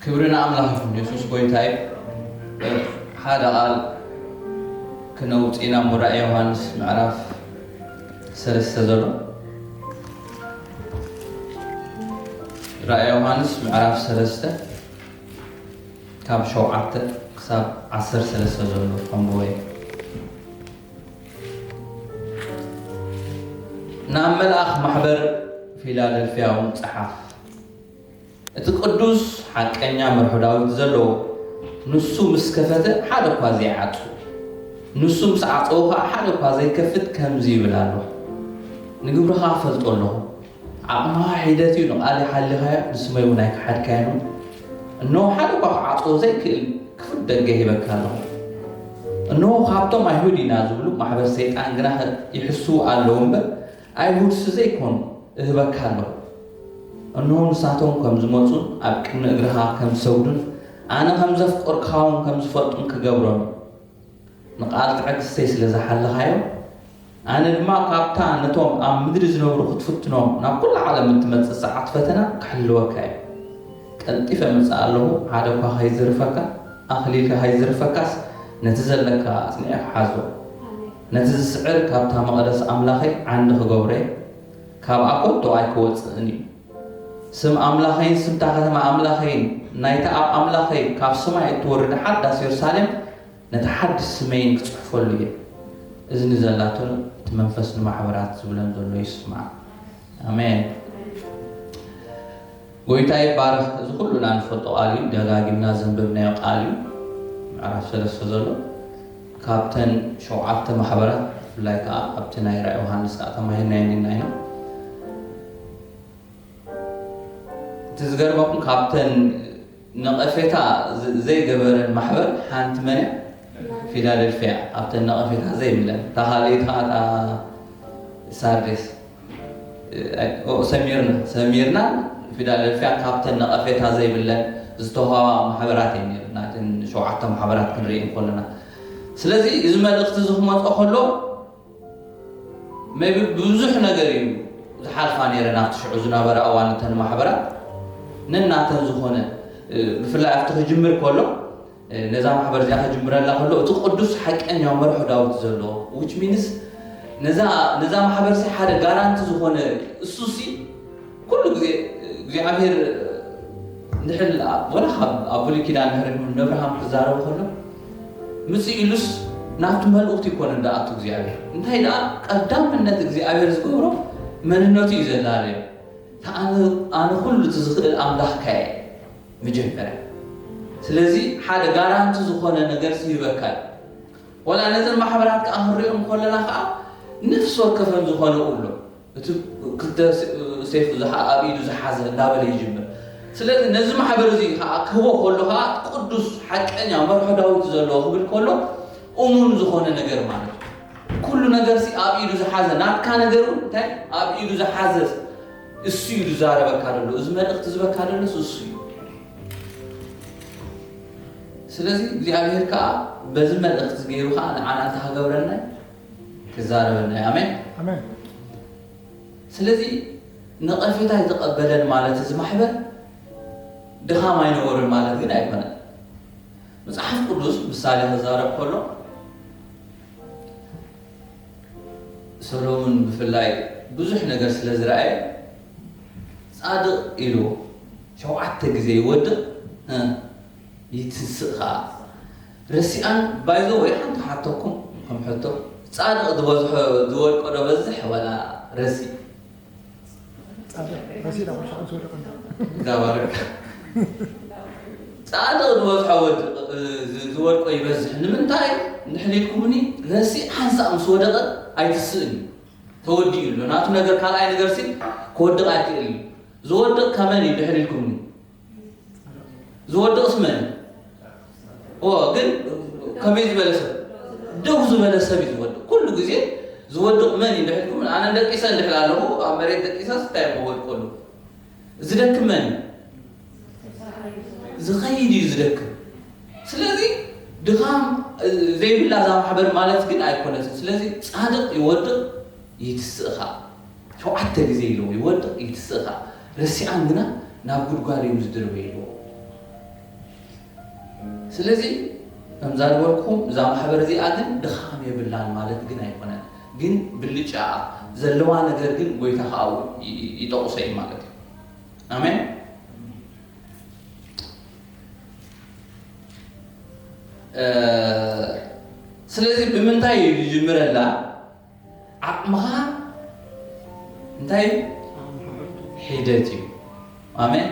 ክብሪ ንኣምላኽ ይኹን፣ የሱስ ጐይታ እዩ። ሓደ ቓል ክነውጽእ ኢና እሞ፣ ራእይ ዮሃንስ ምዕራፍ ሰለስተ ዘሎ። ራእይ ዮሃንስ ምዕራፍ ሰለስተ ካብ ሸውዓተ ክሳብ ዓሰርተ ሰለስተ ዘሎ ከንብቦ እየ። ናብ መልኣኽ ማሕበር ፊላደልፍያ እውን ጸሓፍ። እቲ ቅዱስ ሓቀኛ መርሖ ዳዊት ዘለዎ፣ ንሱ ምስ ከፈተ ሓደ እኳ ዘይዓጹ፣ ንሱ ምስ ዓጸወ ኸኣ ሓደ እኳ ዘይከፍት ከምዚ ይብል ኣሎ፣ ንግብርኻ እፈልጦ ኣለኹ። ዓቕምኻ ሒደት እዩ፣ ንቓለይ ሓሊኻዮ፣ ንስመይ እውን ኣይከሓድካዮን። እንሆ ሓደ እኳ ክዓጽዎ ዘይክእል ክፉት ደገ ሂበካ ኣለኹ። እንሆ ካብቶም ኣይሁድ ኢና ዝብሉ ማሕበር ሰይጣን ግና ይሕስዉ ኣለዉ እምበር፣ ኣይሁድሲ ዘይኮኑ እህበካ ኣለኹ። እንሆ ንሳቶም ከም ዝመጹን ኣብ ቅድሚ እግርኻ ከም ዝሰግዱን ኣነ ከም ዘፍቀርኩኻ እውን ከም ዝፈልጡን ክገብሮም እዩ። ንቓል ትዕግስተይ ስለ ዝሓለኻዮ፣ ኣነ ድማ ካብታ ነቶም ኣብ ምድሪ ዝነብሩ ክትፍትኖም ናብ ኩሉ ዓለም እትመጽእ ሰዓት ፈተና ክሕልወካ እዩ። ቀልጢፈ እመጽእ ኣለኹ፣ ሓደ እኳ ከይዝርፈካ፣ ኣኽሊልካ ከይዝርፈካስ ነቲ ዘለካ ኣጽኒዕካ ሓዞ። ነቲ ዝስዕር ካብታ መቕደስ ኣምላኸይ ዓንዲ ክገብሮ እየ፣ ካብኣ ከቶ ኣይክወጽእን እዩ። ስም ኣምላኸይን ስምታ ከተማ ኣምላኸይን ናይታ ኣብ ኣምላኸይ ካብ ሰማይ እትወርድ ሓዳስ የሩሳሌም ነቲ ሓድሽ ስመይን ክጽሕፈሉ እየ። እዝኒ ዘላቶ እቲ መንፈስ ንማሕበራት ዝብለን ዘሎ ይስማዕ። ኣሜን። ጎይታ ይባረኽ። እዚ ኩሉና ንፈልጦ ቃል እዩ፣ ደጋጊምና ዘንበብናዮ ቃል እዩ። ምዕራፍ ሰለስተ ዘሎ ካብተን ሸውዓተ ማሕበራት፣ ብፍላይ ከዓ ኣብቲ ናይ ራእይ ዮሃንስ ከዓ ተማሂርናዮ እንዲና ኢና። እቲ ዝገርመኩም ካብተን ነቐፌታ ዘ-፣ ዘይገበረን ማሕበር ሓንቲ መን እያ? ፊላደልፊያ። ኣብተን ነቐፌታ ዘይብለን። እታ ካልኣይቲ ከዓ እታ ሳርዴስ። እ፣ ኦ፣ ሰሚርና፣ ሰሚርና ፊላደልፊያ ካብተን ነቐፌታ ዘይብለን ዝተዋህባ ማሕበራት እየን ነይረን። ናተን ሸውዓተ ማሕበራት ክንርኢ እንከለና። ስለዚ እዚ መልእኽቲ እዚ ክመጾ ከሎ maybe ብዙሕ ነገር እዩ ዝሓልፋ ነይረን ኣብቲ ሽዑ ዝነበረ እዋን እተን ማሕበራት ነናተን ዝኾነ፣ እ፣ ብፍላይ ኣብቲ ክጅምር ከሎ፣ እ፣ ነዛ ማሕበር እዚኣ ክጅምረላ ከሎ እቲ ቅዱስ ሓቀኛ መርሖ ዳዊት ዘለዎ፣ which means ነዛ፣ ነዛ ማሕበር እዚ ሓደ ጋራንቲ ዝኾነ እሱሲ ኩሉ ግዜ እግዚኣብሔር እንድሕር ወላ ካብ ኣብ ብሉይ ኪዳን እንድሕር ንኣብርሃም ክዛረብ ከሎ ምጽእ ኢሉስ ናብቲ መልእኽቱ ይኮነ ዝኣቱ እግዚኣብሔር። እንታይ ደኣ ቀዳምነት እግዚኣብሔር ዝገብሮ መንነቱ እዩ ዘላለዮ። እታ ኣነ፣ ኣነ ኩሉ እቲ ዝኽእል ኣምላኽካ እየ መጀመርያ። ስለዚ ሓደ ጋራንቲ ዝኾነ ነገር ይህበካ እዩ። ወላ ነዘን ማሕበራት ከኣ ክንሪኦም ከለና ከኣ ነፍሲ ወከፈን ዝኾነ ኣሎ። እቲ ክልተ ሴፍ ዝሓ-፣ ኣብ ኢዱ ዝሓዘ እንዳበለ ይጅምር። ስለዚ ነዚ ማሕበር እዚ ከኣ ክህቦ ከሎ ከኣ ቅዱስ ሓቀኛ መርሖ ዳዊት ዘለዎ ክብል ከሎ እሙን ዝኾነ ነገር ማለት እዩ። ኩሉ ነገር ሲ ኣብ ኢዱ ዝሓዘ ናትካ ነገር እውን እንታይ ኣብ ኢዱ ዝሓዘ እሱ እዩ ዝዛረበካ ዘሎ። እዚ መልእኽቲ ዝበካ ዘሎ እሱ እዩ። ስለዚ እግዚኣብሔር ከኣ በዚ መልእኽቲ ገይሩ ከኣ ንዓና እንታይ ክገብረና እዩ? ክዛረበና እዩ። ኣሜን። ኣሜን። ስለዚ ነቐፌታ ኣይተቐበለን ማለት እዚ ማሕበር ድኻም ኣይነበሮን ማለት ግን ኣይኮነን። መጽሓፍ ቅዱስ ምሳሌ ክዛረብ ከሎ ሰሎሞን ብፍላይ ብዙሕ ነገር ስለ ዝረኣየ ጻድቕ ኢሉ ሸውዓተ ግዜ ይወድቕ፣ እ፣ ይትንስእ ኸኣ። ረሲኣን ባይዞ ወይ ሓንቲ ሓተኩም ከም ሕቶ ጻድቕ ዝበዝሖ ዝወድቆ ዶ በዝሕ ወላ ረሲእ? ጻድቕ ረሲእ ናብ ሸውዓተ ዝወደቐ እንዳ። ይባረክ። ጻድቕ ዝበዝሖ ወድ-፣ እ፣ ዝ-፣ ዝወድቆ ይበዝሕ። ንምንታይ? እንድሕር ኢልኩምኒ ረሲእ ሓንሳእ ምስ ወደቐ ኣይትስእን እዩ። ተወዲኡ ኣሎ። ናቱ ነገር ካልኣይ ነገር ሲ ክወድቕ ኣይክእል እዩ። ዝወድቕ ከመን እዩ ድሕር ኢልኩምኒ? ዝወድቕስ መን እዩ? ኦ፣ ግን ከመይ ዝበለ ሰብ? ደው ዝበለ ሰብ እዩ ዝወድቕ። ኩሉ ግዜ ዝወድቕ መን እዩ ድሕር ኢልኩምኒ? ኣነ ደቂሰ እንድሕር ኣለኹ፣ ኣብ መሬት ደቂሰ እንታይ እሞ ወድቀሉ? ዝደክም መን እዩ? ዝኸይድ እዩ ዝደክም። ስለዚ ድኻም፣ እ፣ ዘይብላ እዛ ማሕበር ማለት ግን ኣይኮነትን። ስለዚ ጻድቕ ይወድቕ ይትስእ ኸኣ። ሸውዓተ ግዜ ኢልዎ ይወድቕ ይትስእ ኸኣ። ረሲኣን ግና ናብ ጉድጓድ እዮም ዝድርበይዎ። ስለዚ ከምዛ ዝበልኩኹም እዛ ማሕበር እዚኣ ግን ድኻም የብላን ማለት ግን ኣይኮነን። ግን ብልጫ ዘለዋ ነገር ግን ጎይታ ከዓ ይ- ይ- ይጠቕሶ እዩ ማለት እዩ። ኣሜን። እ፣ ስለዚ ብምንታይ እዩ ዝጅምረላ? ዓቕምኻ እንታይ እዩ? ሒደት እዩ። ኣሜን።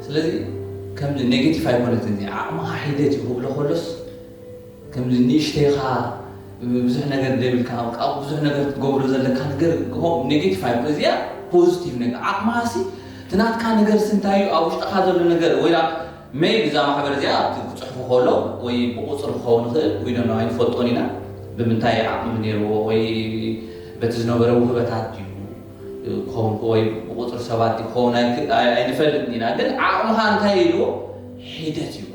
ስለዚ ከምዚ ኔጌቲቭ ኣይኮነትን። እዚ ዓቕምኻ ሒደት እዩ ክብሎ ከሎስ ከምዚ ንእሽተይኻ ብዙሕ ነገር ደብልካ ካብ ብዙሕ ነገር ክትገብሮ ዘለካ ነገር ኔጌቲቭ ኣይኮነ። እዚኣ ፖዚቲቭ ነገር ዓቕምኻ ሲ እቲ ናትካ ነገር ሲ እንታይ እዩ? ኣብ ውሽጥኻ ዘሎ ነገር ወይ ሜይ እዛ ማሕበር እዚኣ ኣብቲ ክፅሕፉ ከሎ ወይ ብቁፅሪ ክኸውን ይኽእል ወይ ዶ ኣይንፈልጦን ኢና። ብምንታይ ዓቕሚ ነይርዎ ወይ በቲ ዝነበረ ውህበታት ድዩ ክኸውን ወይ ብቁፅሪ ሰባት ድዩ ክኸውን ኣይክ- ኣይ- ኣይንፈልጥን ኢና። ግን ዓቕምኻ እንታይ ኢልዎ ሒደት እዩ።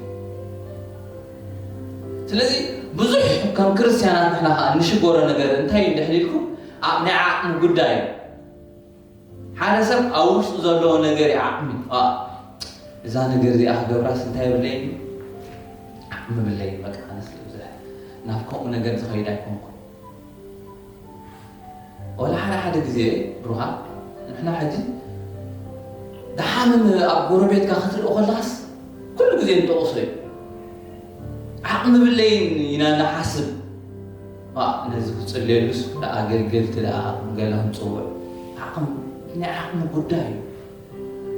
ስለዚ ብዙሕ ከም ክርስቲያናት ንሕና ከዓ እንሽጎሮ ነገር እንታይ እዩ እንድሕር ኢልኩም ኣብ ናይ ዓቕሚ ጉዳይ እዩ። ሓደ ሰብ ኣብ ውሽጡ ዘለዎ ነገር እዩ ዓቕሚ። ዋ፣ እዛ ነገር እዚኣ ክገብራስ እንታይ የብለይን ዓቕሚ ብለይን። በቃ ኣነስ ብዙሕ ናብ ከምኡ ነገር ዝኸይድ ኣይኮንኩን። ወላ ሓደ ሓደ ግዜ ብሩኻ ንሕና ሕጂ ደሓን ኣብ ጎረቤትካ ክትርኢ ከለኻስ ኩሉ ግዜ ንጠቕሶ እዩ። ዓቕሚ ብለይን ኢና ንሓስብ። ዋ፣ ነዚ ክጽልየሉስ ደኣ ኣገልገልቲ ደኣ ገለ ክንጽውዕ። ዓቕሚ ናይ ዓቕሚ ጉዳይ እዩ።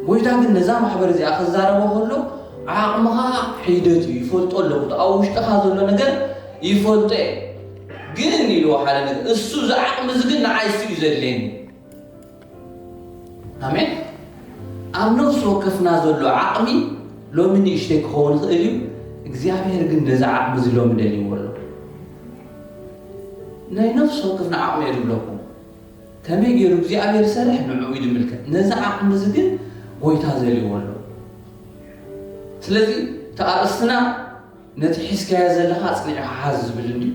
ጎይታ ግን ነዛ ማሕበር እዚኣ ክዛረቦ ከሎ ዓቕምኻ ሒደት እዩ፣ ይፈልጦ ኣለኹ፣ እቲ ኣብ ውሽጥኻ ዘሎ ነገር ይፈልጦ እየ። ግን ኢልዎ ሓደ ነገር፣ እሱ እዚ ዓቕሚ እዚ ግን ንዓይ እሱ እዩ ዘድልየኒ። ኣሜን። ኣብ ነፍሲ ወከፍና ዘሎ ዓቕሚ ሎሚ ንእሽተይ ክኸውን ይኽእል እዩ። እግዚኣብሔር ግን ነዚ ዓቕሚ እዚ ሎሚ ደልይዎ ኣሎ። ናይ ነፍሲ ወከፍና ዓቕሚ እየ ዝብለኩም። ከመይ ገይሩ እግዚኣብሔር ዝሰርሕ ንዕኡ እዩ ዝምልከት። ነዚ ዓቕሚ እዚ ግን ጎይታ ዘልይዎ ኣሎ። ስለዚ እቲ ኣርእስትና ነቲ ሒዝካዮ ዘለኻ ኣጽኒዕኻ ሓዝ ዝብል እንድዩ።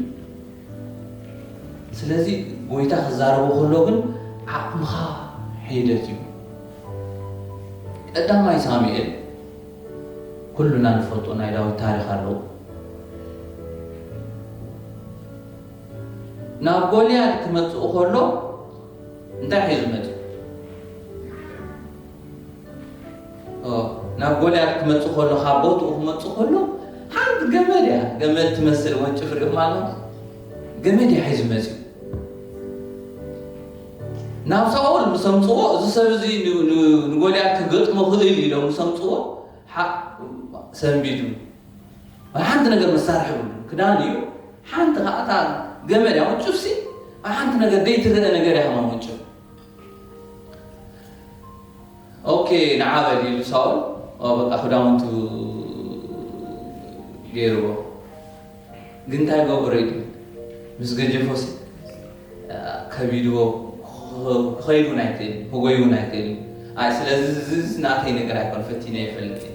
ስለዚ ጎይታ ክዛረቦ ከሎ ግን ዓቕምኻ ሒደት እዩ። ቀዳማይ ሳሙኤል ኩሉና ንፈልጦ ናይ ዳዊት ታሪኽ ኣለዎ። ናብ ጎልያድ ክመጽእ ከሎ እንታይ ሒዙ መጽእ? ኦ፣ ናብ ጎልያድ ክመጽእ ከሎ ካብ ቦትኡ ክመጽእ ከሎ ሓንቲ ገመድ እያ፣ ገመድ ትመስል ወንጭፍ ሪእኹም ኣለኹም? ገመድ እያ ሒዙ መጽኡ። ናብ ሳኦል ምስ ኣምጽዎ እዚ ሰብ እዚ ን- ን- ንጎልያድ ክገጥሞ ክእል ኢሎም ምስ ኣምጽዎ ሓ- ሰንቢዱ ሓንቲ ነገር መሳርሒ የብሉ። ክዳን እዩ ሓንቲ ከዓ እታ ገመድ እያ ወንጭፍሲ ሓንቲ ነገር ደይትረአ ነገር እያ ከማን ወንጭፍ። ኦኬ ንዓበል ኢሉ ሳኦል ኦ በቃ ክዳውንቱ ገይርዎ። ግን እንታይ ገብሮ ኢሉ ምስ ገጀፎሲ ከቢድዎ ክኸይድ እውን ኣይክእል ክጎይ እውን ኣይክእል። ኣይ ስለዚ እዚ ናተይ ነገር ኣይኮን ፈቲነ ይፈልጥ እየ።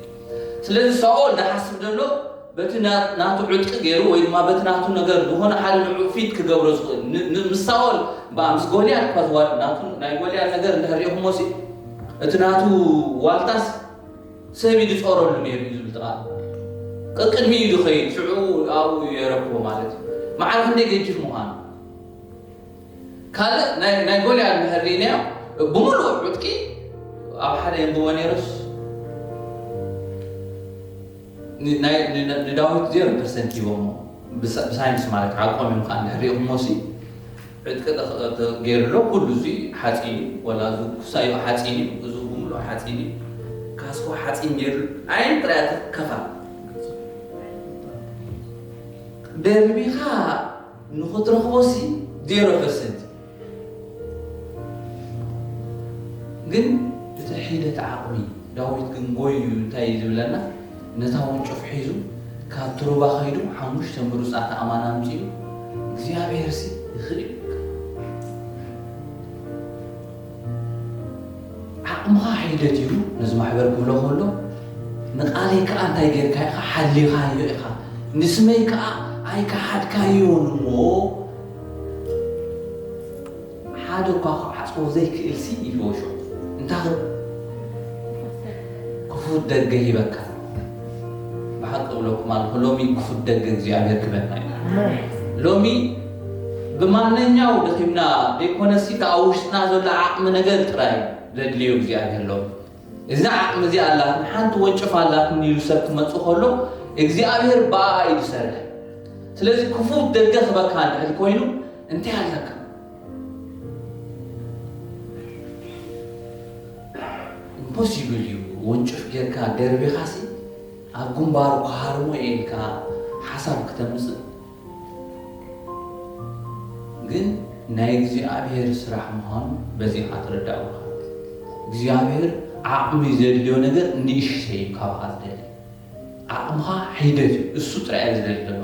ስለዚ ሳኦል ዝሓስብ ዘሎ በቲ ናቱ ዕጥቂ ገይሩ ወይ ድማ በቲ ናቱ ነገር ዝኾነ ሓደ ንዑ ፊት ክገብሮ ዝኽእል ምስ ሳኦል ምስ ጎልያድ እኳ ዝዋድ ናቱ ናይ ጎልያድ ነገር እንድሕር ሪኢኹሞ ሲ እቲ ናቱ ዋልታስ ሰብ እዩ ዝፀረሉ ነይሩ እዩ ዝብል ጥቓ ቅቅድሚ እዩ ዝኸይድ ሽዑ ኣብኡ የረክቦ ማለት እዩ። ማዕረ ክንደይ ገጅፍ ምዃኑ ካልእ ናይ ጎልያድ እንድሕር ሪኢናዮ ብምሉእ ዕጥቂ ኣብ ሓደ የንብቦ ነይሩስ ንዳዊት ዜሮ ፐርሰንት ሂቦሞ ብሳይንስ ማለት ዓቆም እዮም ከዓ እንድሕር ሪኢኹሞ ሲ ዕጥቂ ገይሩ ኣሎ ኩሉ እዚ ሓፂን እዩ ወላ እዚ ኩሳዮ ሓፂን እዩ እዚ ብምሉእ ሓፂን እዩ ካስኮ ሓፂን ገይሩ ዓይን ጥራይ ትከፋ ደርቢኻ ንኽትረኽቦ ሲ ዜሮ ፐርሰንት ግን እቲ ሒደት ዓቕሚ ዳዊት ግን ጎዩ እንታይ እዩ ዝብለና ነታ ወንጭፍ ሒዙ ካብ ትሩባ ኸይዱ ሓሙሽተ ምሩፃት ኣእማን ኣምፂኡ እግዚኣብሔር ሲ ይኽእል እዩ ዓቕምኻ ሒደት እዩ ነዚ ማሕበር ክብሎ ከሎ ንቓለይ ከዓ እንታይ ጌርካ ኢኻ ሓሊኻዮ ኢኻ ንስመይ ከዓ ኣይከሓድካዮን እሞ ሓደ እኳ ክዓፅዎ ዘይክእል ሲ ኢልዎ ሽዑ እንታይ ክፉት ደገ ሂበካ። ብሓቂ እብለኩም ኣለኹ፣ ሎሚ ክፉት ደገ እግዚኣብሔር ክበና እዩ። ሎሚ ብማንኛው ደኺምና ዘይኮነሲ፣ ከኣ ውሽጥና ዘሎ ዓቕሚ ነገር ጥራይ ዘድልዮ እግዚኣብሔር ሎሚ። እዛ ዓቕሚ እዚኣ ኣላትኒ፣ ሓንቲ ወንጭፍ ኣላትኒ ኢሉ ሰብ ክመጽእ ከሎ፣ እግዚኣብሔር ብኣኣ እዩ ዝሰርሕ። ስለዚ ክፉት ደገ ክበካ እንድሕር ኮይኑ፣ እንታይ ኣለካ? ኢምፖሲብል እዩ። ወንጭፍ ጌርካ ደርቢኻሲ ኣብ ግንባሩ ክሃርሞ እየ ኢልካ ሓሳብ ክተምጽእ ግን ናይ እግዚኣብሔር ስራሕ ምዃኑ በዚ ኢኻ ትርዳእ ኢኻ። እግዚኣብሔር ዓቕሚ ዘድልዮ ነገር ንእሽተይ እዩ ካብኻ ዝደሊ። ዓቕምኻ ሒደት እዩ፣ እሱ ጥራይ እዩ ዝደሊ ዘሎ።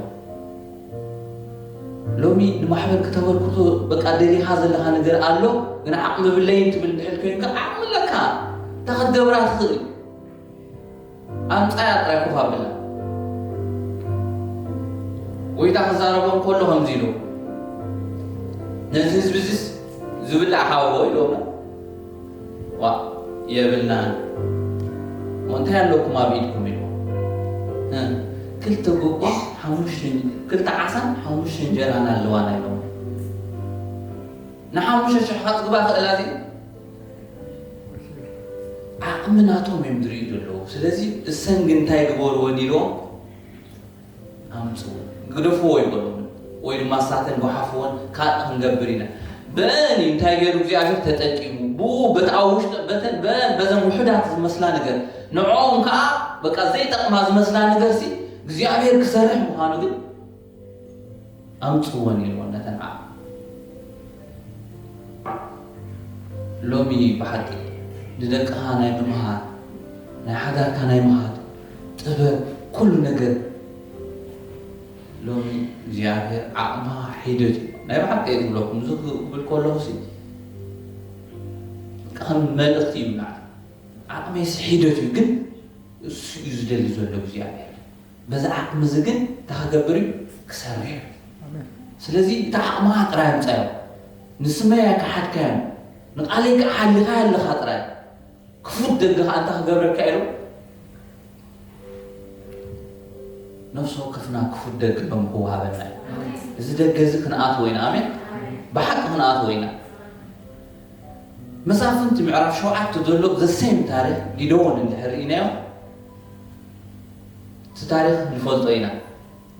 ሎሚ ንማሕበር ክተበርክቶ በቃ ደሊኻ ዘለኻ ነገር ኣሎ፣ ግን ዓቕሚ ብለይን ትብል እንድሕር ኮይንካ ዓቕሚ ኣለካ፣ እንታይ ክትገብራ ትኽእል? ኣምጻያ ጥራይ ኮፍ ኣብላ። ጎይታ ክዛረቦም ከሎ ከምዚ ኢሉ፣ ነዚ ህዝቢ እዚስ ዝብላዕ ሃብዎ ኢልዎም። ዋ የብልናን። እሞ እንታይ ኣለኩም ኣብ ኢድኩም ኢልዎም። እ፣ ክልተ ጎቦ፣ ሓሙሽተ፣ ክልተ ዓሳን ሓሙሽተ እንጀራን ኣለዋና ኢልዎም። ንሓሙሽተ ሽሕ ከጽግባ ክእላ እዚ ዓቕሚ ናቶም እዮም ዝርእዩ ዘለዉ። ስለዚ እሰን ግን እንታይ ግበርወን ኢልዎም ኣምፅዎ፣ ግደፍዎ ይበልዎም ወይ ድማ ሳተን ጓሓፍዎን ካልእ ክንገብር ኢና። በን እንታይ ገይሩ እግዚኣብሔር ተጠቂሙ ብኡ በቲ ኣብ ውሽጢ በተን በን በዘን ውሑዳት ዝመስላ ነገር ንዕኦም ከዓ በቃ ዘይጠቕማ ዝመስላ ነገር ሲ እግዚኣብሔር ክሰርሕ ምዃኑ ግን ኣምፅወን ኢልዎ ነተን ዓቕሚ። ሎሚ ብሓቂ ንደቅኻ ናይ ምምሃር፣ ናይ ሓዳርካ ናይ ምሃር ጥበብ፣ ኩሉ ነገር ሎሚ እግዚኣብሔር ዓቕምኻ ሒደት እዩ። ናይ ብሓቂ እየ ዝብለኩም፣ እዚ ክብል ከለኹ ሲ ከም መልእኽቲ እዩ ንዓይ። ዓቕመይሲ ሒደት እዩ፣ ግን እሱ እዩ ዝደሊ ዘሎ እግዚኣብሔር። በዚ ዓቕሚ እዚ ግን እንታይ ክገብር እዩ? ክሰርሕ እዩ። ስለዚ እቲ ዓቕምኻ ጥራይ ኣምጻዮ። ንስመይ ኣይከሓድካዮን፣ ንቓለይ ከዓ ሓሊኻዮ ኣለኻ ጥራይ። ክፉት ደገ ከዓ እንታይ ክገብረካ ኢሉ? ነፍሲ ወከፍና ክፉት ደገ ሎም ክወሃበና እዩ። እዚ ደገ እዚ ክንኣትዎ ኢና። ኣሜን። ብሓቂ ክንኣትዎ ኢና። መሳፍንቲ ምዕራፍ ሸውዓተ ዘሎ ዘ ሴም ታሪክ ጊደዎን እንድሕር ርኢናዮ፣ እቲ ታሪክ ንፈልጦ ኢና።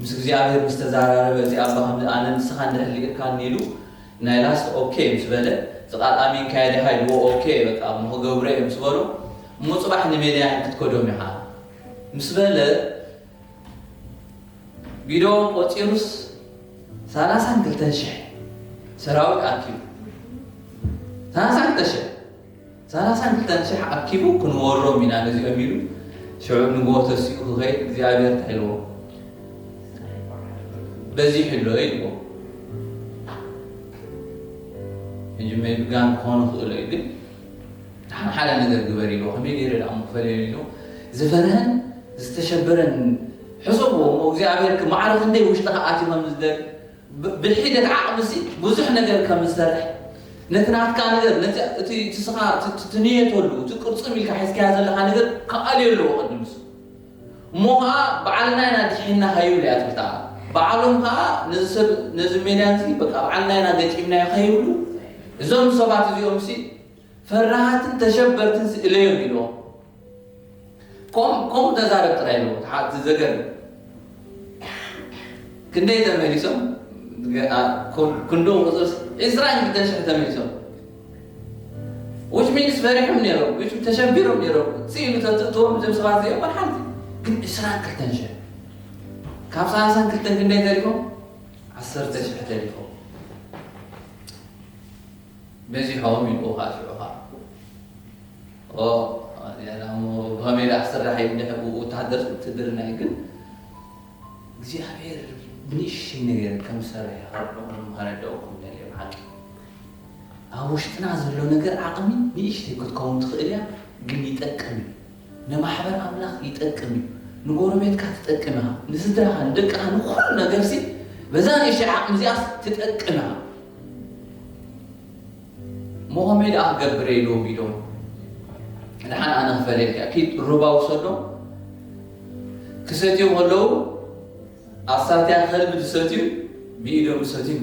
ምስ እግዚኣብሔር ምስ ተዛራረበ፣ እዚ ኣባ ከምዚ ኣነ ንስኻ እንድሕር ልኢኽካኒ ኢሉ፣ ናይ ላስት ኦኬ ምስ በለ፣ እዚ ቃል ኣሚንካዮ ዲኻ ኢልዎ፣ ኦኬ በቃ እሞ ክገብሮ እየ ምስ በሎ፣ እሞ ጽባሕ ንሜድያን ክትከዶም ኢኻ ምስ በለ፣ ጊደዎን ቆጺሩስ ሰላሳን ክልተን ሽሕ ሰራዊት ኣኪቡ። ሰላሳን ክልተን ሽሕ ሰላሳን ክልተን ሽሕ ኣኪቡ ክንወሮም ኢና ነዚኦም ኢሉ ሽዑ ንግሆ ተሲኡ ክኸይድ እግዚኣብሔር እንታይ ኢልዎ? በዚሑ ኣሎ ኢልዎ። ሕጂ ሜቢ ጋን ክኾኑ ክእሎ እዩ ግን ንሓደ ሓደ ነገር ግበር ኢልዎ። ከመይ ገይረ ደኣ እሞ ክፈልዮ ኢልዎ። ዝፈርህን ዝተሸበረን ሕሰብዎ እሞ እግዚኣብሔር ማዕረ ክንደይ ውሽጥኻ ኣትዩ ከም ዝደል ብ- ብሒደት ዓቕምሲ ብዙሕ ነገር ከም ዝሰርሕ ነቲ ናትካ ነገር ነቲ እቲ እቲ ስኻ እቲ- እቲ ትንየተሉ እቲ ቅርጽም ኢልካ ሒዝካያ ዘለኻ ነገር ክኣልዮ ኣለዎ ቅድምሱ እሞ ከዓ በዓልና ኢና ድሒና ከይብሉ እያ ትብልታ በዓሎም ከዓ ነዚ ሰብ ነዚ ሜድያን ሲ በቃ በዓልና ኢና ገጢምናዮ ከይብሉ እዞም ሰባት እዚኦም ሲ ፈራሃትን ተሸበርትን ሲ እለዮም ኢልዎም ከም ከምኡ ተዛረብ ጥራይ ኣለዎ ተሓ- ዘገርም ክንደይ ተመሊሶም ክንዶ ቁፅር ዕስራን ክልተን ሽሕ ተመሊሶም which means ፈሪሖም ነይሮም which ተሸቢሮም ነይሮም ስኢሉ ተትእትዎም እዞም ሰባት እዚኦም ሓንቲ ግን ዕስራን ክልተን ሽሕ ካብ ሰላሳን ክልተን ክንደይ ተሪፎም ዓሰርተ ሽሕ ተሪፎም በዚሖም ይልኡኻ ሽዑኻ ብኸመይ ደኣ ክስራሕ እዩ እንድሕር ብኡ ወታሃደር ውትድርና እዩ ግን እግዚኣብሔር ብንእሽተይ ነገር ከም ዝሰርሕ ከረድኦም ከረድኦኩም ደልየ ብሓቂ ኣብ ውሽጥና ዘሎ ነገር ዓቕሚ ንእሽተይ ክትከውን ትኽእል እያ ግን ይጠቅም እዩ ንማሕበር ኣምላኽ ይጠቅም እዩ ንጎረቤትካ ትጠቅም ኢኻ ንስድራኻ ንደቅኻ ንኩሉ ነገርሲ በዛ ንእሽተይ ዓቕሚ እዚኣስ ትጠቅም ኢኻ ሞኸመይ ደኣ ክገብር እየ ኢሉ ወጊዶም ድሓን ኣነ ክፈልየልካ፣ ኪድ ሩባ ውሰዶ። ክሰትዩ ከለዉ ኣሳትያ ከልቢ ዝሰትዩ ብኢዶም ዝሰትዩ።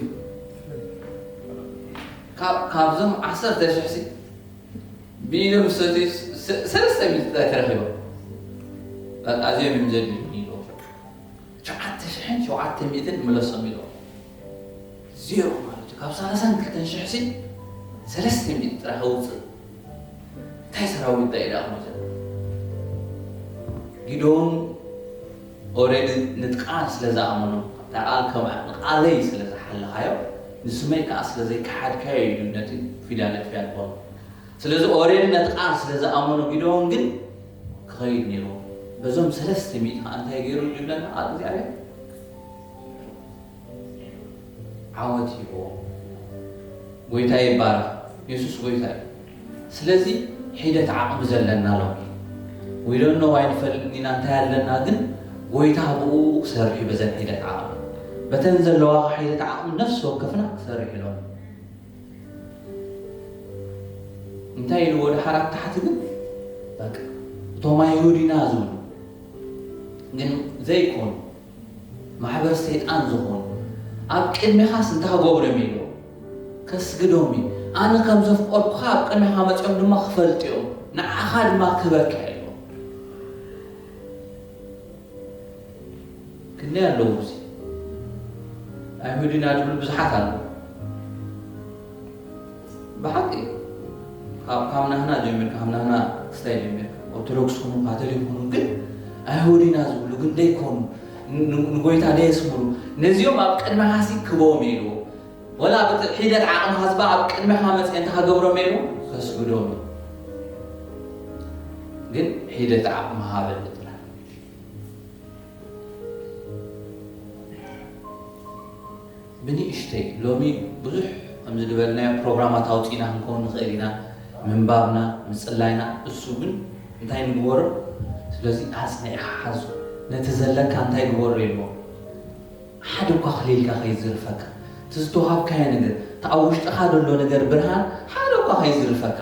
ካብ ካብዞም ዓሰርተ ሽሕ ሲ ብኢዶም ዝሰትዩ ሰለስተ ሚእቲ ጥራይ ተረኺቦም። በቃ እዚኦም እዮም ዘድልዩ ኢሉ። ትሽዓተ ሽሕን ሸውዓተ ሚእትን ምለሶም ኢሉ። ዜሮ ማለት እዩ። ካብ ሰላሳን ክልተን ሽሕ ሲ ሰለስተ ሚእቲ ጥራይ ከውፅእ። እንታይ ሰራዊት እንታይ ኢዳ ክመዘ? ጊዶን ኦሬዲ ንትቃል ስለ ዝኣመኑ፣ እታ ቃል ከም ንቃለይ ስለ ዝሓለኻዮ፣ ንስመይ ከዓ ስለ ዘይከሓድካዮ እዩ ነቲ ፊዳ ነጥፊያ ዝኾኑ። ስለዚ ኦሬዲ ነቲ ቃል ስለ ዝኣመኑ ጊዶን ግን ክኸይድ ነይሩ። በዞም ሰለስተ ሚእቲ ከዓ እንታይ ገይሩ ይብለና ቃል እግዚኣብሔር? ዓወት ይቦ። ጎይታ ይባረኽ። የሱስ ጎይታ እዩ። ስለዚ ሒደት ዓቕሚ ዘለና ሎሚ ዊዶኖ ዋይንፈልጥ ኢና እንታይ ኣለና ግን ጎይታ ብኡ ክሰርሕ እዩ በዘን ሒደት ዓቕሚ በተን ዘለዋ ሒደት ዓቕሚ ነፍሲ ወከፍና ክሰርሕ ኢሎም እንታይ ኢልዎ ድሓር ኣብ ታሕቲ ግን በቃ እቶም ኣይሁዲና ዝብሉ ግን ዘይኮኑ ማሕበር ሰይጣን ዝኾኑ ኣብ ቅድሜኻስ እንታይ ክገብሮም ኢልዎ ከስግዶም እዩ ኣነ ከም ዘፍቀርኩኻ ኣብ ቅድሜኻ መፂኦም ድማ ክፈልጡ እዮም ንዓኻ ድማ ክበካ ኢልዎ ክንደይ ኣለዉ እዚ ኣይሁድ ኢና ዝብሉ ብዙሓት ኣለዉ ብሓቂ ካብ ናህና ጀሚርካ ካብ ናህና ክስታይ ጀሚርካ ኦርቶዶክስ ኩኑ ካቶሊክ ኩኑ ግን ኣይሁድ ኢና ዝብሉ ግን ደይኮኑ ንጎይታ ደየስምሩ ነዚኦም ኣብ ቅድሚ ሃሲ ክቦም ኢልዎ ወላ ሒደት ዓቕሚ ሃዝባ ኣብ ቅድሚኻ መፅአ እንተ ክገብሮም ኢልዎ ከስግዶም ግን ሒደት ዓቕሚ ሃበኒ ጥራሕ ብንእሽተይ ሎሚ ብዙሕ ከምዚ ዝበልናዮ ፕሮግራማት ኣውፂና ክንከውን ንኽእል ኢና ምንባብና ምፅላይና እሱ ግን እንታይ ንግበሮ ስለዚ ኣፅኒዕካ ሓዙ ነቲ ዘለካ እንታይ ግበሮ ኢልዎ ሓደ እኳ ክሊልካ ከይዝርፈካ እቲ ዝተዋሃብካዮ ነገር እቲ ኣብ ውሽጥኻ ዘሎ ነገር ብርሃን ሓደ እኳ ከይዝርፈካ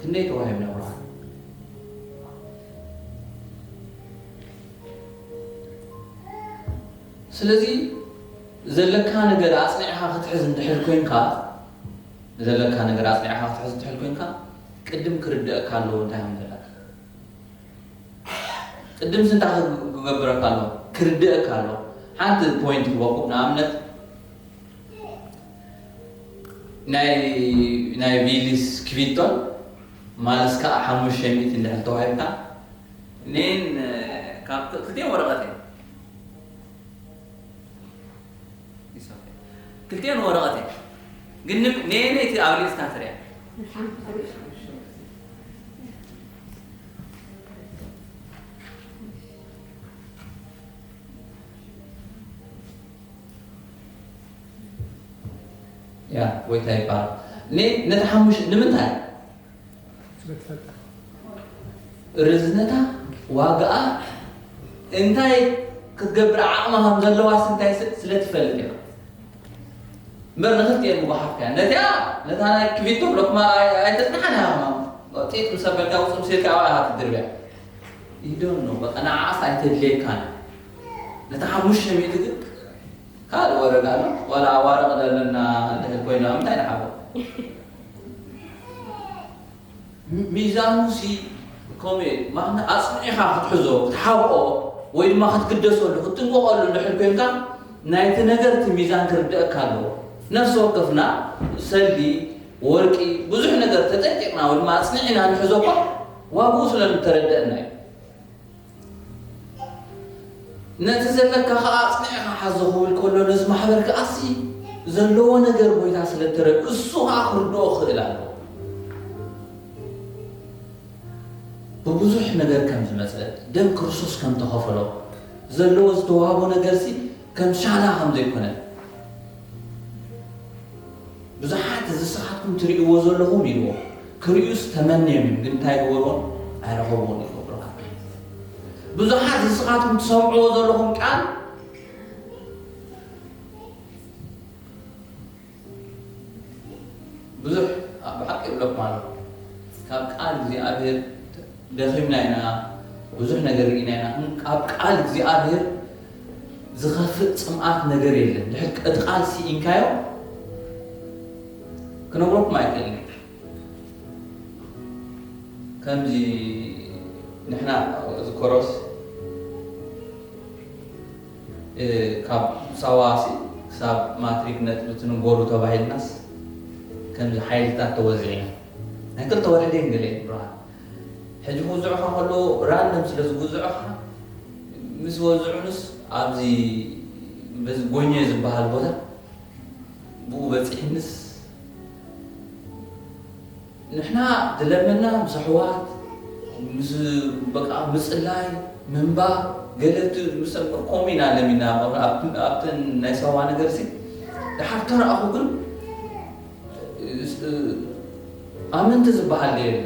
ክንደይ ተዋሂብና ብርሃን ስለዚ ዘለካ ነገር ኣጽኒዕኻ ክትሕዝ እንድሕር ኮንካ ዘለካ ነገር ኣጽኒዕኻ ክትሕዝ እንድሕር ኮንካ ቅድም ክርድአካ ኣለዎ እንታይ ከም ዘለካ ቅድም ስንታ ክገብረካ ኣለዎ ክርድአካ ኣለዎ ሓንቲ ፖይንት ክበኩም ንኣብነት ናይ ናይ ቪሊስ ክቪቶን ማለስ ከዓ ሓሙሽተ ሚእቲ እንድሕር ተዋሂብካ ኔን ካብ ክልቲኦም ወረቐት እዮም ክልቲኦም ወረቐት እዮም ግን ነየነይቲ ኣብሊፅካ ትሪያ ያ ጎይታ ይባረክ። ኒ ነቲ ሓሙሽ ንምንታይ ርዝነታ ዋጋኣ እንታይ ክትገብር ዓቕማ ከም ዘለዋ እንታይ ስለ ትፈልጥ ኢኻ እምበር ንክልቲኤን ምጓሓፍካ ነቲኣ ነታ ናይ ክቪቶ ብለኩማ ኣይተፅንሓን ኢኻ ጢጥ ምስ ኣበልካ ውፅእ ምስ ኢልካ ኣብኣ ኢኻ ትድርብያ ይደኖ በቃ ንዓኣስ ኣይተድልየካን ነቲ ሓሙሽተ ሚእቲ ግን ካልእ ወረዳ ኣሎ ዋላ ኣዋርቕ ዘለና እንድሕር ኮይና ምንታይ ንሓቦ ሚዛኑ ሲ ከምኡ ማና ኣፅኒዕኻ ክትሕዞ ክትሓብኦ ወይ ድማ ክትግደሰሉ ክትጥንቀቐሉ እንድሕር ኮይንካ ናይቲ ነገር እቲ ሚዛን ክርድአካ ኣለዎ ነፍሲ ወከፍና ሰልዲ ወርቂ ብዙሕ ነገር ተጠንቂቕና ወይ ድማ ኣፅኒዕና ንሕዞ እኳ ዋግኡ ስለ ዝተረደአና እዩ ነቲ ዘለካ ከዓ ኣፅኒዕኻ ሓዞ ክብል ከሎ ነዚ ማሕበር ከዓሲ ዘለዎ ነገር ጎይታ ስለ እተረድኡ እሱ ከዓ ክርድኦ ክኽእል ኣለዎ ብብዙሕ ነገር ከም ዝመፀ ደም ክርስቶስ ከም ተኸፈሎ ዘለዎ ዝተዋህቦ ነገርሲ ከም ሻላ ከም ዘይኮነ ብዙሓት እዚ ስኻትኩም ትርእይዎ ዘለኹም ኢልዎ ክርእዩስ ተመንዮም እዮም ግን እንታይ ግበርዎን ኣይረኸብዎን ኢልዎ ብርሃን ብዙሓት እዚ ስኻትኩም ትሰምዕዎ ዘለኹም ቃል ብዙሕ ብሓቂ ይብለኩም ኣሎ ኣብ ቃል እግዚኣብሔር ደኺምና ኢና፣ ብዙሕ ነገር ርኢና ኢና። ኣብ ቃል እግዚኣብሔር ዝኸፍእ ጽምኣት ነገር የለን። ድሕር እቲ ቃል ስኢንካዮ ክነግረኩም ኣይክእልን። ከምዚ ንሕና ዝኮሮስ ካብ ሳዋሲ ክሳብ ማትሪክ ነጥቢ ትንገሩ ተባሂልናስ ከምዚ ሓይልታት ተወዚዕና ናይ ክልተ ወርሒ ደይ ገለ ብርሃን ሕጂ ክውዝዑኻ ከለዉ ራንደም ስለ ዝውዝዑኻ ምስ ወዝዑንስ ኣብዚ በዚ ጎኘ ዝበሃል ቦታ ብኡ በፂሕንስ ንሕና ዝለመና ምስ ኣሕዋት ምስ በቃ ምፅላይ ምንባብ ገለ እቲ ምስ ከምኡ ኢና ለሚና ኣብተን ናይ ሳዋ ነገር ሲ ድሓር ተረኣኹ ግን ኣመንቲ ዝበሃል የለ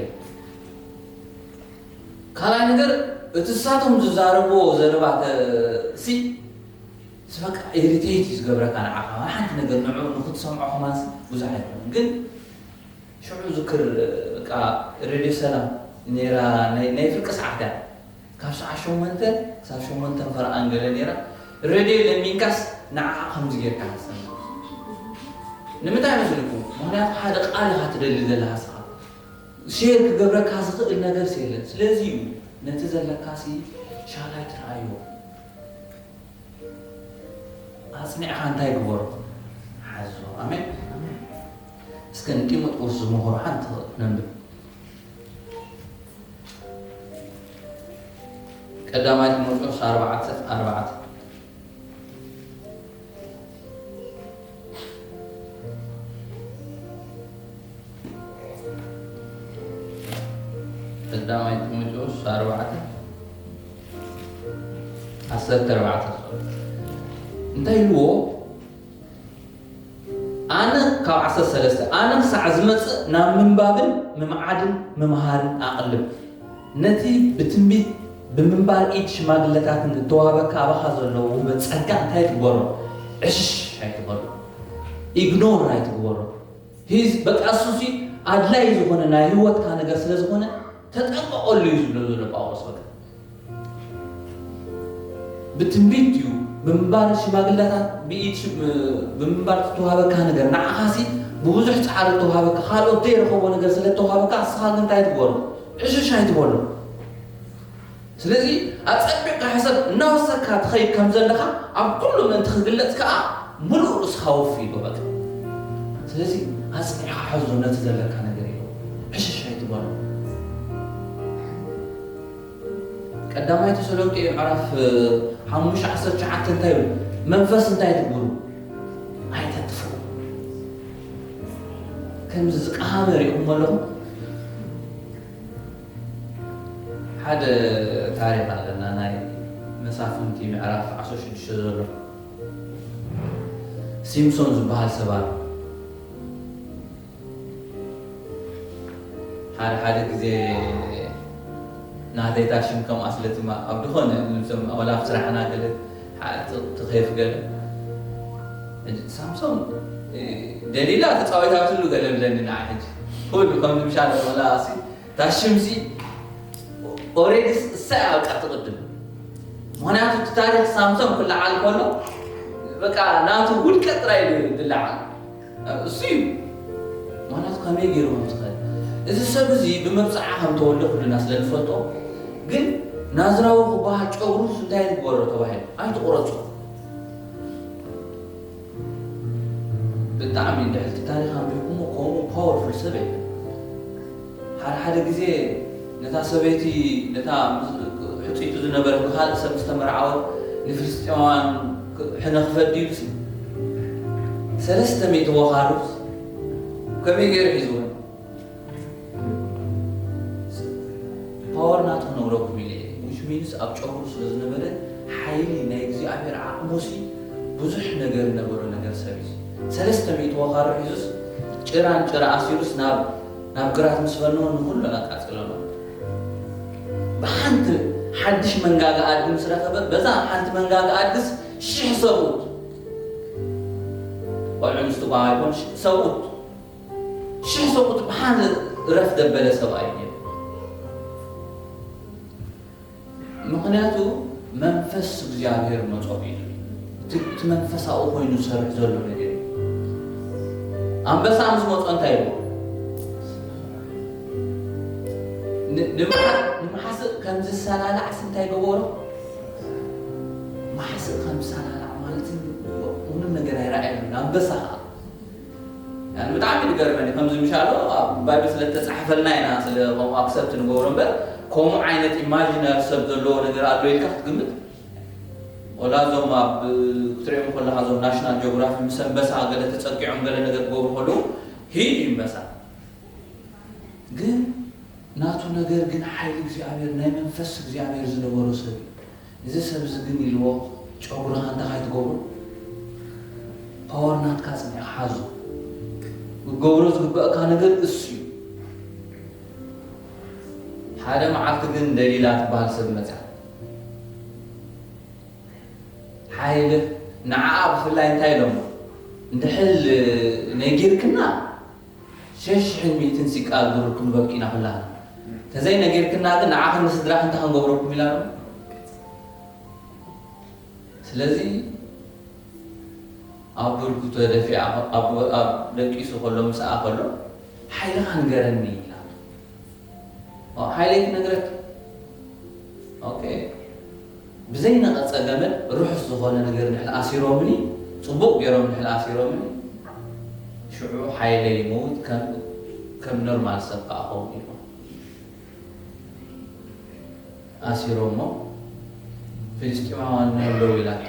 ካልኣይ ነገር እቲ ሳቶም ዝዛረብዎ ዘረባ ሲ ስበቃ ኢሪቴት እዩ ዝገብረካ ንዓኻ ሓንቲ ነገር ንዑ ንክትሰምዖ ከማንስ ብዙሕ ኣይኮነ ግን ሽዑ ዝክር በቃ ሬድዮ ሰላም ነራ ናይ ፍርቂ ሰዓት እያ ካብ ሰዓት ሸሞንተ ክሳብ ሸሞንተ ፈርኣን ገለ ነራ ሬድዮ ለሚንካስ ንዓኻ ከምዚ ጌርካ ሓሰብ ንምንታይ መስልኩ ምክንያቱ ሓደ ቃል ኢኻ ትደሊ ዘለካ ስኻ ሼር ክገብረካ ዝኽእል ነገር የለን ስለዚ እዩ ነቲ ዘለካ ሲ ሻላ ትርኣዮ ኣጽኒዕኻ እንታይ ግበሮ ሓዞ ኣሜን እስከ ንጢሞቴዎስ ዝመኽሮ ሓንቲ ነንብብ ቀዳማይ ጢሞቴዎስ ኣርባዕተ ኣርባዕተ ቀዳማይ ጢሞቴዎስ ኣርባዕተ ዓሰርተ ኣርባዕተ እንታይ ኢልዎ ኣነ ካብ ዓሰርተ ሰለስተ ኣነ ክሳዕ ዝመፅእ ናብ ምንባብን ምምዓድን ምምሃርን ኣቕልብ ነቲ ብትንቢት ብምንባር ኢድ ሽማግለታትን እተዋህበካ ኣባኻ ዘሎ ውህበት ጸጋ እንታይ ትግበሮ? ዕሽሽ ኣይትበሎ። ኢግኖር ኣይትግበሮ። ሂዝ በቃ እሱሲ ኣድላይ ዝኾነ ናይ ህይወትካ ነገር ስለ ዝኾነ ተጠንቀቐሉ እዩ ዝብሎ ዘሎ ጳውሎስ በቃ። ብትንቢት ድዩ ብምንባር ሽማግለታት ብኢድ ብምንባር ዝተዋሃበካ ነገር ንዓኻሲ ብብዙሕ ፃዕሪ ዝተዋሃበካ ካልኦት ዘይረኸቦ ነገር ስለ ዝተዋሃበካ እስኻ ግን እንታይ ትበሎ ዕሽሽ ኣይትበሎ ስለዚ ኣፀቢቕካ ሕሰብ እናወሰካ ትኸይድ ከም ዘለካ ኣብ ኩሉ ምእንቲ ክግለፅ ከዓ ሙሉእ ርእስኻ ወፊ ይበበል ስለዚ ኣፅኒዕካ ሕዞ ነቲ ዘለካ ነገር እዩ ዕሽሽ ኣይትበሎ ቀዳማይ ተሰሎንቄ ምዕራፍ ሓሙሽተ ዓሰርተ ትሽዓተ እንታይ ይብል መንፈስ እንታይ ትግብሩ ኣይተጥፍኡ ከምዚ ዝቃሃመ ሪእኹም ኣለኹም ሓደ ታሪክ ኣለና ናይ መሳፍንቲ ምዕራፍ ዓሰርተ ሽዱሽተ ዘሎ ሲምሶን ዝበሃል ሰብ ኣሎ ሓደ ሓደ ግዜ ናተይታ ሽም ከምኣ ስለ ትማ ኣብ ዝኾነ ንሶም ወላ ኣብ ስራሕና ገለ ትኸይፍ ገለ ሳምሶን ደሊላ ተፃዊታትሉ ገለ ብለኒ ንዓ ሕጂ ኩሉ ከም ምሻለ ወላ ሲ እታ ሽምሲ ኦሬዲ እሳ እያ በቃ ትቕድም ምክንያቱ እቲ ታሪክ ሳምሶን ክለዓል ከሎ በቃ ናቱ ውድቀት ጥራይ ዝለዓል እሱ እዩ ምክንያቱ ከመይ ገይሩ ከም ዝኽእል እዚ ሰብ እዚ ብመብፅዓ ከም ተወልደ ኩልና ስለ ንፈልጦ ግን ናዝራዊ ክበሃል ጨጉሩስ እንታይ ትግበሮ ተባሂሉ ኣይትቑረፁ ብጣዕሚ እንድሕር እቲ ታሪክ ኣንቢብኩሞ ከምኡ ፓወርፉል ሰብ የለን ሓደ ሓደ ግዜ ነታ ሰበይቲ ነታ ሕፅይቱ ዝነበረት ንካልእ ሰብ ዝተመርዓወት ንፍልስጤማውያን ሕነ ክፈዲ ኢሉሲ ሰለስተ ሚእቲ ወኻርድ ከመይ ገይሩ ሒዝወን ፓወር ናቱ ክነግረኩም ኢለ እየ which means ኣብ ጨጉሩ ስለ ዝነበረ ሓይሊ ናይ እግዚኣብሔር ዓቕሙሲ ብዙሕ ነገር ዝነበሮ ነገር ሰብ እዩ ሰለስተ ሚእቲ ወኻሪ ሒዙስ ጭራን ጭራ ኣሲሩስ ናብ ናብ ግራት ምስ ፈነወ ንኩሉ ኣቃፅለሎ ብሓንቲ ሓድሽ መንጋጋ ኣድጊ ምስ ረኸበ በዛ ሓንቲ መንጋጋ ኣድግስ ሽሕ ሰብኡት ቆልዑ ኣንስቲ ኳ ኣይኮን ሰብኡት ሽሕ ሰብኡት ብሓደ እረፍ ዘበለ ሰብኣይ ነይሩ። ምኽንያቱ መንፈስ እግዚኣብሔር መጾ ኢሉ። እቲ እቲ መንፈሳዊ ኮይኑ ዝሰርሕ ዘሎ ነገር እዩ። ኣንበሳ ምስ መጾ እንታይ ይብሎ? ን- ንምሓ- ንምሓስእ ከም ዝሰላላዕስ እንታይ ገበሮ? ማሕስእ ከም ዝሰላላዕ ማለት እዩ። ምንም ነገር ኣይረኣየሉን። ኣንበሳ ከዓ ያን ብጣዕሚ ዝገርመኒ ከምዚ ምሻሎ ኣብ ባይብል ስለ ተጻሕፈልና ኢና ስለ ከምኡ ኣክሰፕት ንገብሮ እምበር፣ ከምኡ ዓይነት ኢማጂነር ሰብ ዘለዎ ነገር ኣሎ ኢልካ ክትግምት? ወላ እዞም ኣብ ክትሪኦም ከለካ እዞም ናሽናል ጂኦግራፊ ምስ ኣንበሳ ገለ ተጸጊዖም ገለ ነገር ክገብሩ ከለዉ ሂድ እዩ ኣንበሳ። ግን ናቱ ነገር ግን ሓይሊ እግዚኣብሔር ናይ መንፈስ እግዚኣብሔር ዝነበሮ ሰብ እዩ። እዚ ሰብ እዚ ግን ኢልዎ ጨጉርኻ እንታይ ካይትገብሮ ፓወር ናትካ ጽኒዕካ ሓዞ። ክትገብሮ ዝግበእካ ነገር እሱ እዩ። ሓደ መዓልቲ ግን ደሊላ ትበሃል ሰብ መጽያ። ሓይል ንዓኣ ብፍላይ እንታይ ኢሎም እንድሕል ነጊርክና ሸሽሕን ሚእትን ሲቃል ብሩር ክንበኪ ኢና ኩላና። ተዘይ ነጊርክና ግን ንዓኽን ንስድራኽን እንታይ ክንገብረኩም ኢላ ኢሎም። ስለዚ ኣብ ብርኩ ተደፊኣ ኣብ ኣብ ደቂሱ ከሎ ምስኣ ከሎ ሓይልኻ ንገረኒ ኢላ። ኦ፣ ሓይለይ ክነግረክ። ኦኬ። ብዘይነቐጸ ገመድ ርሑስ ዝኾነ ነገር ንሕል ኣሲሮምኒ፣ ጽቡቕ ገይሮም ንሕል ኣሲሮምኒ፣ ሽዑ ሓይለይ ይመውት፣ ከም ከም ኖርማል ሰብ ከኣ ኸውን ኢሉ። ኣሲሮሞ ፍልስጢማውያን ኣለዉ ኢላቶ።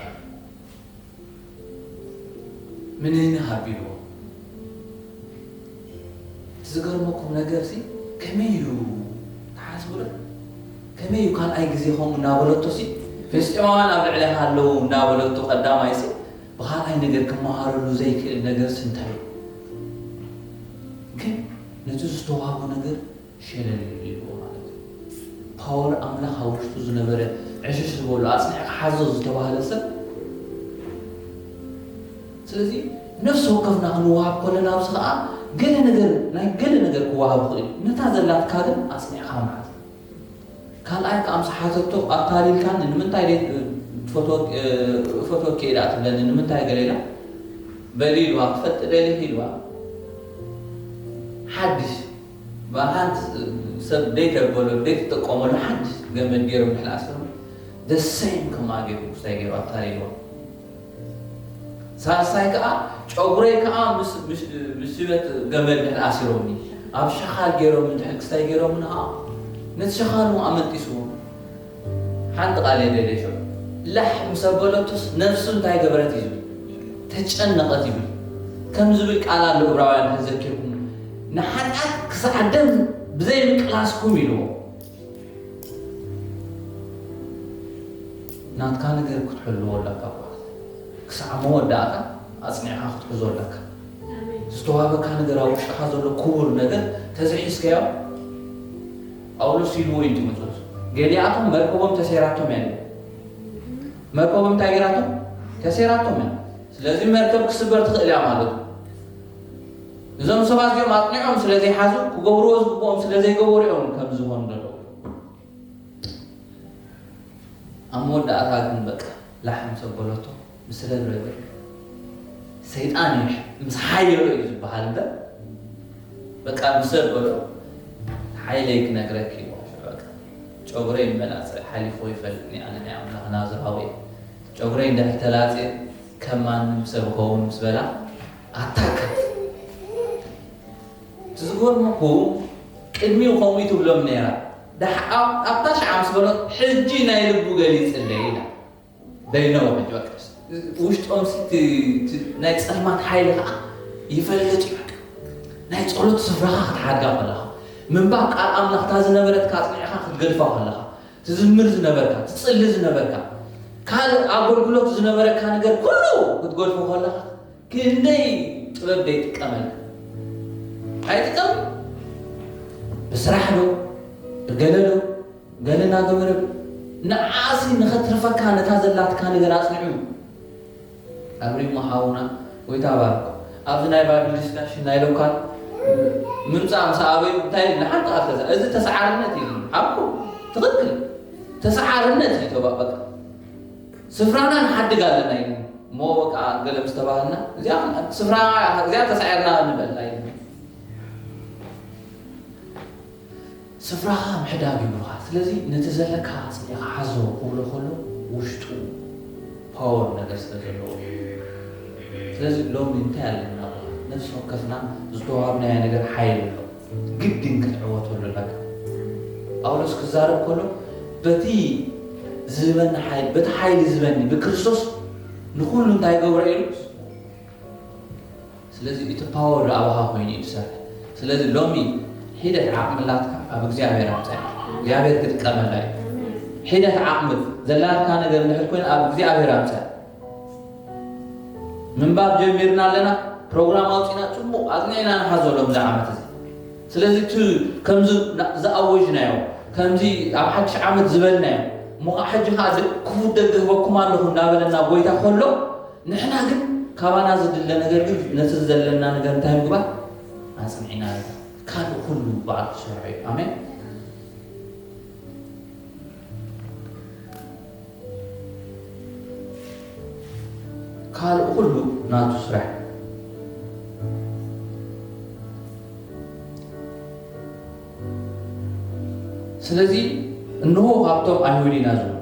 ምንንህ ኣቢልዎ። እቲ ዝገርመኩም ነገር ሲ ከመይ እዩ ተሓስቡ ዶ? ከመይ እዩ ካልኣይ ግዜ ከምኡ እናበለቶ ሲ ፍልስጤማውያን ኣብ ልዕሌኻ ኣለዉ እናበለቶ ቀዳማይ ሲ ብኻልኣይ ነገር ክመሃረሉ ዘይክእል ነገር ሲ እንታይ እዩ? ግን ነቲ ዝተዋህቦ ነገር ሸለል ኢልዎ ማለት እዩ። ፓወር ኣምላኽ ኣብ ውሽጡ ዝነበረ ዕሽሽ ዝበሎ ኣጽኒዕካ ሓዞ ዝተባህለ ሰብ። ስለዚ ነፍሲ ወከፍና ክንወሃብ ከለና ኣብዚ ከኣ ገለ ነገር ናይ ገለ ነገር ክወሃብ ይኽእል እዩ። ነታ ዘላትካ ግን ኣጽኒዕካ ምሓዝ። ካልኣይ ከኣ ምስ ሓተቶ ኣታሊልካኒ ንምንታይ ደይ ትፈትወ- እ፣ እፈትወኪ እየ ደኣ ትብለኒ ንምንታይ ገለ ኢላ በሊ ኢልዋ ክትፈልጢ ደሊኺ ኢልዋ ሓድሽ ብሓንቲ ሰብ ደይተበሎ ደይትጥቀመሉ ሓንቲ ገመድ ገይሮም ድሕሪ ኣስሮም ደሰይም ከማ ገይሩ ክስታይ ገይሩ ኣታሊልዋ። ሳልሳይ ከዓ ጨጉረይ ከዓ ምስ ሽበት ገመድ ድሕሪ ኣሲሮምኒ ኣብ ሸኻል ገይሮም ድሕሪ ክስታይ ገይሮምኒ ከዓ ነቲ ሸኻሉ ኣመንጢስዎ። ሓንቲ ቃል እየ ደልየ ሽዑ ላሕ ምስ ኣበለቶስ ነፍሱ እንታይ ገበረት እዩ ዝብል ተጨነቐት ይብል ከም ዝብል ቃል ኣሎ እብራውያን ተዘኪርኩም ንሓጢኣት ክሳዕ ደም ብዘይ ምቅላስኩም ኢልዎ። ናትካ ነገር ክትሕልዎ ኣለካ ጓል ክሳዕ መወዳእታ ኣፅኒዕካ ክትሕዞ ኣለካ። ዝተዋህበካ ነገር ኣብ ውሽጥኻ ዘሎ ክቡር ነገር ተዘይሒዝካዮ ጳውሎስ ኢልዎ እዩ ጢሞቴዎስ ገሊኣቶም መርከቦም ተሰይራቶም እያ መርከቦም እንታይ ገይራቶም ተሰይራቶም እያ። ስለዚ መርከብ ክስበር ትኽእል እያ ማለት እዩ። እዞም ሰባት እዚኦም ኣፅኒዖም ስለ ዘይሓዙ ክገብርዎ ዝግብኦም ስለ ዘይገበሩ እዮም ከም ዝኾኑ ዘለዉ። ኣብ መወዳእታ ግን በቃ ላሕ ምስ ኣበለቶ ብስለ ዝበለ ሰይጣን እዩ ምስ ሓየሎ እዩ ዝበሃል እምበር በቃ ምስ ኣበሎ ሓይለይ ክነግረኪ እዩ በቃ ጨጉረይ መላፀ ሓሊፎ ይፈልጥኒ ኣነ ናይ ኣምላኽ ናዝራዊ እየ ጨጉረይ እንድሕር ተላፅየ ከም ማንም ሰብ እኸውን ምስ በላ ኣታካ እቲ ዝገርመኩ ቅድሚኡ ከምኡ ትብሎም ነይራ ኣብታ ሽዓ ምስ በሎ ሕጂ ናይ ልቡ ገሊፅለይ ኢላ በይነው ሕጂ በቃ ውሽጦም ናይ ፀልማት ሓይሊ ከዓ ይፈልጥ እዩ ናይ ፀሎት ስፍራኻ ክትሓድጋ ከለኻ ምንባብ ቃል ኣምላኽታ ዝነበረትካ ኣፅኒዕካ ክትገድፋ ከለኻ ትዝምር ዝነበርካ ትፅሊ ዝነበርካ ካልእ ኣገልግሎት ዝነበረካ ነገር ኩሉ ክትገድፎ ከለኻ ክንደይ ጥበብ ዘይጥቀመልካ ኣይጥቀም ብስራሕ ዶ ብገለ ዶ ገለ እናገበረ ንዓሲ ንኸትርፈካ ነታ ዘላትካ ነገር ኣፅንዑ ኣብሪሞ ሓውና ጎይታ ባርኮ ኣብዚ ናይ ባይብል ዲስካሽን ናይ ሎካል ምምፃእ ምስ ኣበዩ እንታይ ኢሉ ንሓንቲ ቃል ተዛ-፣ እዚ ተሰዓርነት እዩ። ሓቁ ትኽክል ተሰዓርነት እዩ። ተባ-፣ በቃ ስፍራና ንሓድግ ኣለና እዩ። እሞ በቃ ገለ ምስ ተባህልና እዚኣ ስፍራ፣ እዚኣ ተሳዒርና ንበል ኣይደለም። ስፍራኻ ምሕዳግ ይብሉኻ። ስለዚ ነቲ ዘለካ ኣጽኒዕኻ ሓዞ ክብሎ ከሎ ውሽጡ ፓወር ነገር ስለ ዘለዎ እዩ። ስለዚ ሎሚ እንታይ ኣለና? ነፍሲ ወከፍና ዝተዋሃብናዮ ነገር ሓይሊ ኣሎ። ግድን ክትዕወተሉ ኣለካ። ጳውሎስ ክዛረብ ከሎ በቲ ዝህበኒ ሓይሊ፣ በቲ ሓይሊ ዝህበኒ ብክርስቶስ ንኹሉ እንታይ ገብሮ ኢሉ። ስለዚ እቲ ፓወር ኣባኻ ኮይኑ እዩ ዝሰርሕ። ስለዚ ሎሚ ሒደት ዓቕሚ ኣላትካ ኣብ እግዚኣብሔር ኣምፅኣ። እግዚኣብሔር ክጥቀመላ እዩ። ሒደት ዓቕሚ ዘላትካ ነገር እንድሕር ኮይኑ ኣብ እግዚኣብሔር ኣምፅኣ። ምንባብ ጀሚርና ኣለና፣ ፕሮግራም ኣውፂና ፅቡቕ ኣፅኒዕና ንሓዞ ሎም ዝዓመት እዚ። ስለዚ እቲ ከምዚ ና-፣ ዝኣወጅናዮ፣ ከምዚ ኣብ ሓድሽ ዓመት ዝበልናዮ፣ እሞ ከዓ ሕጂ ከዓ ደ-፣ ክፉት ደገ ህበኩም ኣለኹ እንዳበለና ጎይታ ከሎ፣ ንሕና ግን ካባና ዝድለ ነገር ግን ነቲ ዘለና ነገር እንታይ ምግባር? ኣጽኒዕና ካልእ ኩሉ በዓል ክሰርሖ እዩ። ኣሜን። ካልእ ኩሉ ናቱ ስራሕ። ስለዚ እንሆ ካብቶም ኣይሁድ ኢና ዝብሉ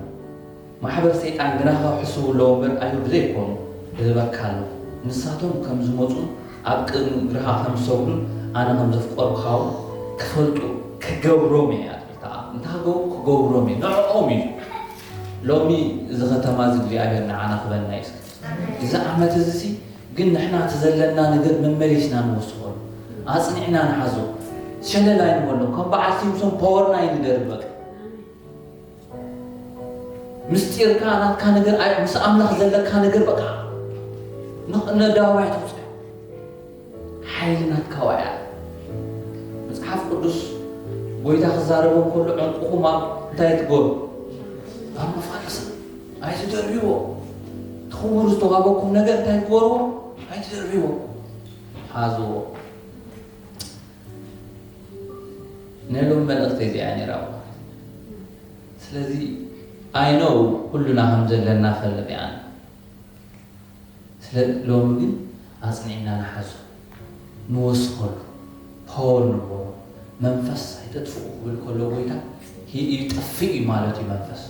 ማሕበር ሰይጣን ግናኸ ሕስቡ ኣለዎ እምበር ኣይሁድ ዘይኮኑ እህበካ ኣለኹ። ንሳቶም ከም ዝመጹን ኣብ ቅድሚ እግርኻ ከም ዝሰግዱን ኣነ ከም ዘፍቀርኩኻ እውን ክፈልጡ ክገብሮም እየ። ኣትሒትካ እንተ ሃገሩ ክገብሮም እየ። ንዕኦም እዩ። ሎሚ እዚ ከተማ እዚ እግዚኣብሔር ንዓና ክበና እዩ። እስከ እዚ ዓመት እዚ ሲ ግን ንሕና እቲ ዘለና ነገር መመሊስና ንወስኸሉ፣ ኣጽኒዕና ንሓዞ፣ ሸለል ኣይንበሎ። ከም በዓል ሲምሶን ፓወርና ኣይንደርብ። በቃ ምስጢርካ ናትካ ነገር ኣይ-፣ ምስ ኣምላኽ ዘለካ ነገር በቃ ን-፣ ነዳዋይ ተውፅኦ። ሓይሊ ናትካ ዋያ። መጽሓፍ ቅዱስ ጎይታ ክዛረቦም ከሎ ዕንቁኹም ኣብ እንታይ ትገብሩ? ኣብ መፋለሲ ኣይትደርብዎ። እቲ ክቡር ዝተዋህበኩም ነገር እንታይ ትገብርዎ? ኣይትደርብዎ። ሓዝዎ። ናይ ሎም መልእኽቲ እዚኣ ነይራ። ስለዚ ኣይ ኖው ኩሉና ከም ዘለና ፈልጥ እያ። ስለ ሎሚ ግን ኣጽኒዕና ንሓዞ፣ ንወስኸሉ፣ ፓወር ንግበሮ። መንፈስ ኣይተጥፍኡ ክብል ከሎ ጎይታ ሂ-፣ ይጠፍእ እዩ ማለት እዩ። መንፈስ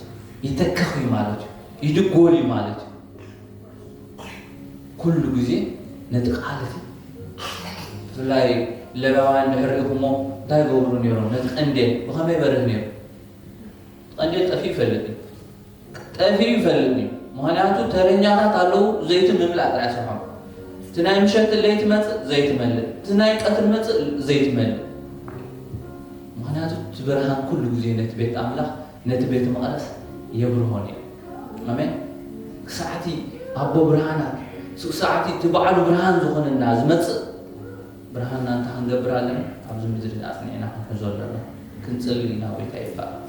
ይተከኽ እዩ ማለት እዩ። ይድጎል እዩ ማለት እዩ። ኩሉ ግዜ ነቲ ቃል እቲ ብፍላይ ለባውያን ድሕር ኢኹሞ እንታይ ገብሩ ነይሮም? ነቲ ቀንዴል ብኸመይ በርህ ነይሩ? ቀንዴል ጠፊኡ ይፈልጥ እዩ። ጠፊኡ ይፈልጥ እዩ። ምኽንያቱ ተረኛታት ኣለዉ፣ ዘይቲ ምምላእ ጥራይ ስርሖም። እቲ ናይ ምሸት ለይቲ መጽእ፣ ዘይቲ መልእ። እቲ ናይ ቀትሪ መጽእ፣ ዘይቲ መልእ። ምኽንያቱ እቲ ብርሃን ኩሉ ግዜ ነቲ ቤት ኣምላኽ፣ ነቲ ቤት መቕደስ የብርሆ ነይሩ። ኣሜን። ክሳዕቲ ኣቦ ብርሃናት፣ ክሳዕቲ እቲ ባዕሉ ብርሃን ዝኾነና ዝመጽእ ብርሃንና እንታይ ክንገብር ኣለና? ኣብዚ ምድሪ ኣጽኒዕና ክንሕዞ ኣለና። ክንጽሊ ኢና፣ ጎይታ ይባረክ።